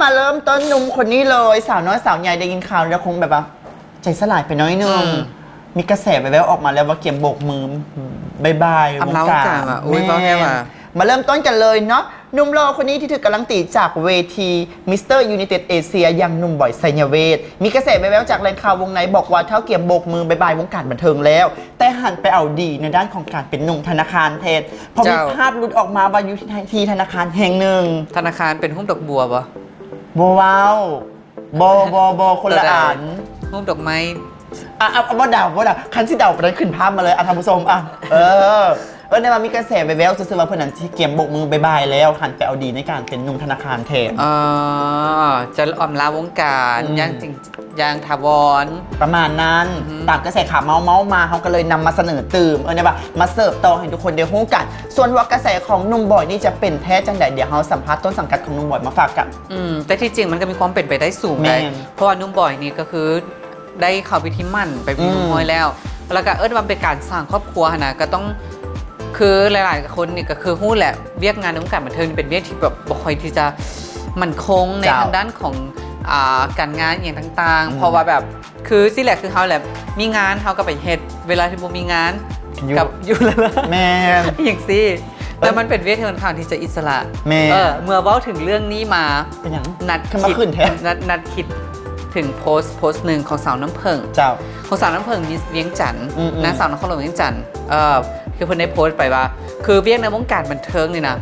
ມາເລີ່ມຕົ້ນໜຸ່ມຄົນນີ້ເລີຍ ສາວນ້ອຍສາວໃຫຍ່ໄດ້ຍິນຂ່າວແລ້ວຄົງແບບວ່າໃຈສະຫຼາຍໄປໜ້ອຍໜຶ່ງ ອືມ ມີກະແສແວ່ວໆອອກມາແລ້ວວ່າກຽມໂບກມືບາຍບາຍ ອຳລາວວົງການວ່າ ໂອ້ຍ ແມ່ນ ເວົ້າແທ້ວ່າ ມາເລີ່ມຕົ້ນກັນເລີຍເນາະ ໜຸ່ມຫຼໍ່ຄົນນີ້ທີ່ຖືກການລັນຕີຈາກເວທີ Mister United Asia ຢ່າງໜຸ່ມບອຍ ໄຊຍະເວດ ມີກະແສແວ່ວໆຈາກແຫຼ່ງຂ່າວວົງໃນບອກວ່າເຖົ້າກຽມໂບກມືບາຍບາຍວົງການບັນເທີງແລ້ວ ແຕ່ຫັນໄປເອົາດີໃນດ້ານຂອງການເປັນໜຸ່ມທະນາຄານແທນ ເພາະມີ ເຈົ້າ ພາບຫຼຸດອອກມາວ່າຢູ່ທີ່ ທີ່ທະນາຄານແຫ່ງໜຶ່ງ ທະນາຄານເປັນຮູບດອກບົວບໍ່? ບໍ່ເວົ້າ ບໍ່ ບໍ່ ບໍ່ ຄົນລະອັນ ຮູບດອກໄມ້ ອ່ະ ອ່ະ ບໍ່ເດົາ ບໍ່ເດົາ ຄັນຊິເດົາປານນັ້ນຂຶ້ນພາບມາເລີຍ ອ່ະ ທ່ານຜູ້ຊົມ ອ່ະ ເອີ ເອີ້ນໄດ້ວ່າມີກະແສແວ່ວໆຊື່ໆວ່າເພິ່ນນັ້ນຊິກຽມໂບກມືບາຍບາຍແລ້ວ ຫັນໄປເອົາດີໃນການເປັນໜຸ່ມທະນາຄານແທນ ເອີ ຈະອຳລາວົງການ ອືມ ຢ່າງຈິງ ຢ່າງຖາວອນ ປະມານນັ້ນ ອືຮຶ ຕາມກະແສຂ່າວເມົາໆມາ ເຮົາກໍເລີຍນຳມາສະເໜີຕື່ມ ເອີ້ນໄດ້ວ່າມາເສີບຕໍ່ໃຫ້ທຸກຄົນໄດ້ຮູ້ກັນ ສ່ວນວ່າກະແສຂອງໜຸ່ມບອຍນີ້ຈະເປັນແທ້ຈັ່ງໃດ ດຽວເຮົາສຳພາດຕົ້ນສັງກັດຂອງໜຸ່ມບອຍມາຝາກກັນ ອືມ ແຕ່ທີ່ຈິງມັນກໍມີຄວາມເປັນໄປໄດ້ສູງ ແມ່ນ ເພາະວ່າໜຸ່ມບອຍນີ້ກໍຄືໄດ້ເຂົ້າພິທີໝັ້ນໄປມີ ອືມ ນ້ອຍແລ້ວ ແລ້ວກໍເອີ້ນວ່າເປັນການສ້າງຄອບຄົວຫັ້ນນະ ກໍຕ້ອງ ຄືຫຼາຍໆຄົນນີ້ກໍຄືຮູ້ແຫຼະ ວຽກງານໃນວົງການບັນເທີງນີ້ເປັນວຽກທີ່ແບບບໍ່ຄ່ອຍທີ່ຈະໝັ້ນຄົງໃນ ເຈົ້າ ທາງດ້ານຂອງ ອ່າ ການງານອີ່ຫຍັງຕ່າງໆ ອືມ ເພາະວ່າແບບ ຄືຊີ້ແຫຼະ ຄືເຮົາແຫຼະ ມີງານເຮົາກໍໄປເຮັດ ເວລາທີ່ບໍ່ມີງານ ຢູ່ ກັບຢູ່ ແມ່ນ ຈັ່ງຊີ້ ເອີ ແຕ່ມັນເປັນວຽກທີ່ຂ້ອນຂ້າງທີ່ຈະອິດສະຫຼະ ແມ່ນ ເອີ ເມື່ອເວົ້າເຖິງເລື່ອງນີ້ມາ ເປັນຫຍັງ ນັດຄິດ ຄືມາຂຶ້ນແທ້ ນັດ ນັດຄິດເຖິງໂພສ ໂພສໜຶ່ງຂອງສາວນ້ຳເຜິ້ງ ເຈົ້າ ຂອງສາວນ້ຳເຜິ້ງ Miss ວຽງຈັນ ອືມໆ ນາງສາວນະຄອນຫຼວງວຽງຈັນ ເອີ ຄືເພິ່ນໄດ້ໂພສໄປວ່າ ຄືວຽກໃນວົງການບັນເທີງນີ້ນະ